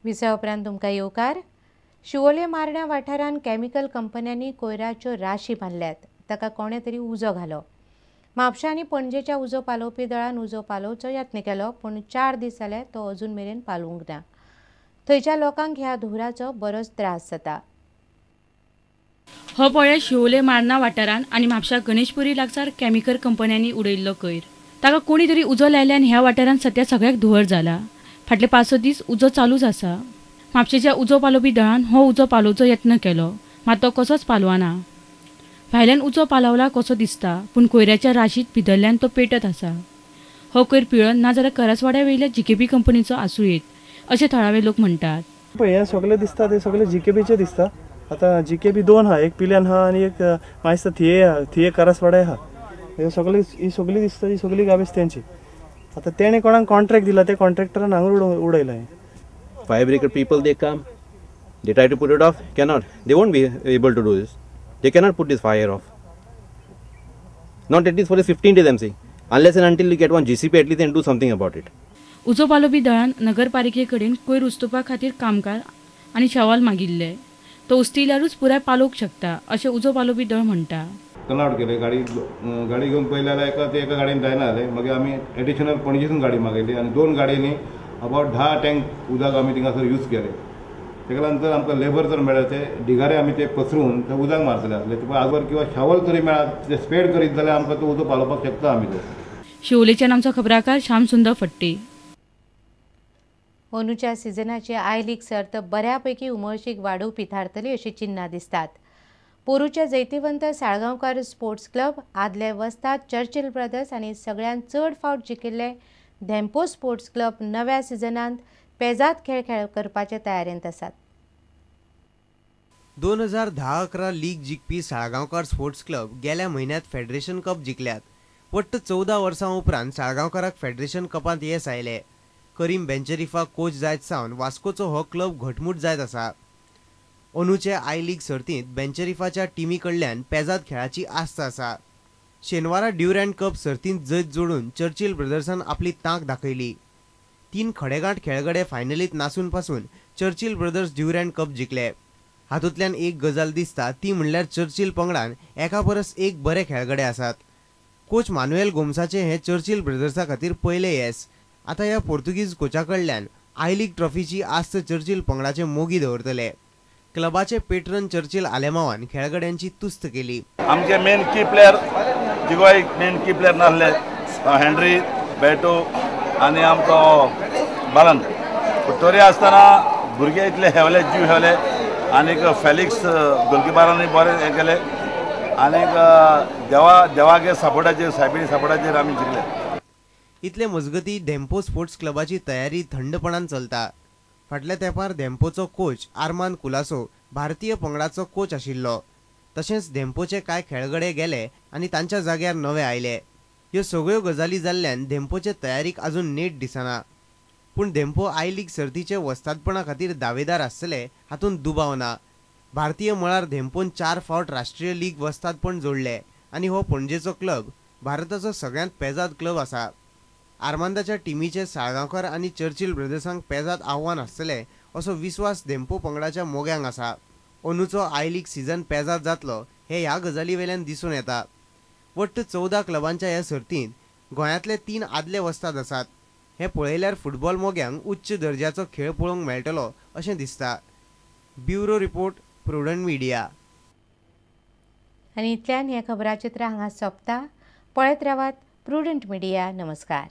विसवा उपरांत तुमकां येवकार. शिवोले मारण्या वाठारांत केमिकल कंपन्यांनी कोयराच्यो राशी बांदल्यात. ताका कोणे तरी उजो घालो. म्हापशा आनी पणजेच्या उजो पालोवपी दळान उजो पालोवचो यत्न केलो, पूण 4 दीस जाले तो अजून मेरेन पालोवंक ना. थंयच्या लोकांक ह्या धुंवराचो बरोच त्रास जाता. हो पळय शिवोले मारना वाठारांत आनी म्हापशा गणेशपुरी लागसार केमिकल कंपन्यांनी उडयल्लो कोयर. ताका कोणी तरी उजो लायल्यान ह्या वाठारांत सद्या सगळ्याक धुंवर जाला. फाटले 5-6 दीस उजो चालूच आसा. म्हापशेच्या उजो पालोवपी दळान हो उजो पालोवचो यत्न केलो, मात तो कसोच पालवना. भायल्यान उजो पालवला कसो दिसता, पूण कोयराच्या राशीत भितरल्यान तो पेटत आसा. हो कोयर पिळन नाजाल्यार करासवाड्या वयल्या जीकेबी कंपनीचो आसूं येत अशें थळावे लोक म्हणटात. पळय हे सगळे दिसता ते सगळे जीकेबीचे दिसता. आतां जीकेबी 2 आहा, एक पिल्यान आहा आनी एक मागीर थिये आहा, थिये करासवाड्या आहा. हे सगळे ही सगळी दिसता ही सगळी गार्बेज तेंची. आतां तेणें कोणाक कॉन्ट्रॅक्ट दिला, ते कॉन्ट्रॅक्टरान हांगा उडयला. Fire brigade people, they come, they try to put it off, cannot. They won't be able to do this. They cannot put this fire off. Not at least for the 15 days, I'm saying. Unless and until you get one GCP at least and do something about it. उजो पालोवपी दळान नगरपालिके कडेन कोयर उस्तुपा खातीर कामगार आनी शवाल मागिल्ले. तो उस्तिल्यारूच पुराय पालोवंक शकता अशें उजो पालोवपी दळ म्हणटा. कलआउट केले, गाडी गाडी घेवन पळयले जाल्यार एका ते एका गाडयेन जायना जालें. मागीर आमी एडिशनल पणजेसून गाडी मागयली आनी 2 गाडयांनी अबावट 10 टँक उदक आमी थिंगासर यूज केले. तेका नंतर आमकां लेबर जर मेळ्ळें ते ढिगारे आमी ते पसरून ते उदक मारतले आसले. पूण आजवर किंवा शावल तरी मेळत ते स्प्रेड करीत जाल्यार आमकां तो उदक पालोवपाक शकता आमी तो. शिवोलेच्यान आमचो खबराकार श्याम सुंदर फट्टे. अंदूच्या सिजनाची I league सर्त बऱ्यापैकी उमळशीक वाडोवपी थारतली अशी चिन्हां दिसतात. पोरूचे जैतिवंत साळगांवकार स्पोर्ट्स क्लब, आदले वस्ताद चर्चिल ब्रदर्स आनी सगळ्यांत चड फावट जिखिल्ले धेंपो स्पोर्ट्स क्लब नव्या सिजनांत पेजाद खेळ खेळ करपाचे तयारेंत आसात. 2010-11 लीग जिखपी साळगांवकार स्पोर्ट्स क्लब गेल्या म्हयन्यांत फेडरेशन कप जिखल्यात. वट्ट 14 वर्सां उपरांत साळगांवकाराक फेडरेशन कपांत येस आयलें. करीम बेंचेरिफा कोच जायत सावन वास्कोचो हो क्लब घटमूट जायत आसा. अंदूचे I league सर्तींत बेंचेरिफाच्या टिमी कडल्यान पेजाद खेळाची आस्त आसा. शेनवारा ड्युरंट कप सर्तींत जैत जोडून चर्चिल ब्रदर्सान आपली तांक दाखयली. 3 खडेगांठ खेळगडे फायनलींत नासून पासून चर्चिल ब्रदर्स ड्युरंट कप जिखले. हातूंतल्यान एक गजाल दिसता ती म्हणल्यार चर्चिल पंगडान एका परस एक बरे खेळगडे आसात. कोच मानुएल गोम्साचें हें चर्चिल ब्रदर्सा खातीर पयलें येस. आतां ह्या पोर्तुगीज कोचा कडल्यान I league ट्रॉफीची आस्त चर्चिल पंगडाचे मोगी दवरतले. क्लबाचे पेट्रन चर्चिल आलेमावान खेळगड्यांची तुस्त केली. आमचे मेन की प्लेयर जिगो एक मेन की प्लेयर नासले हेनरी बेटो आनी आमचो बालन, तरी आसतना भुरगे इतले हेवले, जीव हेवले आनीक फेलिक्स गोलकिपरांनी बरें हें केलें आनीक देवा देवागे सपोर्टाचेर सायबी सपोर्टाचेर आमी जिखले. इतले मजगती धेंपो स्पोर्ट्स क्लबाची तयारी थंडपणान चलता. फाटल्या तेंपार धेंपोचो कोच आरमान कुलासो भारतीय पंगडाचो कोच आशिल्लो. तशेंच धेंपोचे कांय खेळगडे गेले आनी तांच्या जाग्यार नवे आयले. ह्यो सगळ्यो गजाली जाल्ल्यान धेंपोचे तयारीक अजून नेट दिसना. पूण धेंपो I league सर्तीचे वस्तादपणा खातीर दावेदार आसतले हातूंत दुबाव ना. भारतीय मळार धेंपोन 4 फावट राष्ट्रीय लीग वस्तादपण जोडले आनी हो पणजेचो क्लब भारताचो सगळ्यांत पेजाद क्लब आसा. आरमांदाच्या टिमीचे साळगांवकार आनी चर्चिल ब्रदर्सांक पेजाद आव्हान आसतलें असो विस्वास धेंपो पंगडाच्या मोग्यांक आसा. अंदूचो I league season पेजाद जातलो हे ह्या गजाली वेल्यान दिसून येता. वट्ट 14 क्लबांच्या ह्या सर्तींत गोंयांतले 3 आदले वस्ताद आसात. हें पळयल्यार फुटबॉल मोग्यांक उच्च दर्जाचो खेळ पळोवंक मेळटलो अशें दिसता. Bureau report, Prudent Media. आनी इतल्यान हें खबराचित्र हांगा सोंपता. पळयत रावात प्रुडंट मिडिया. नमस्कार.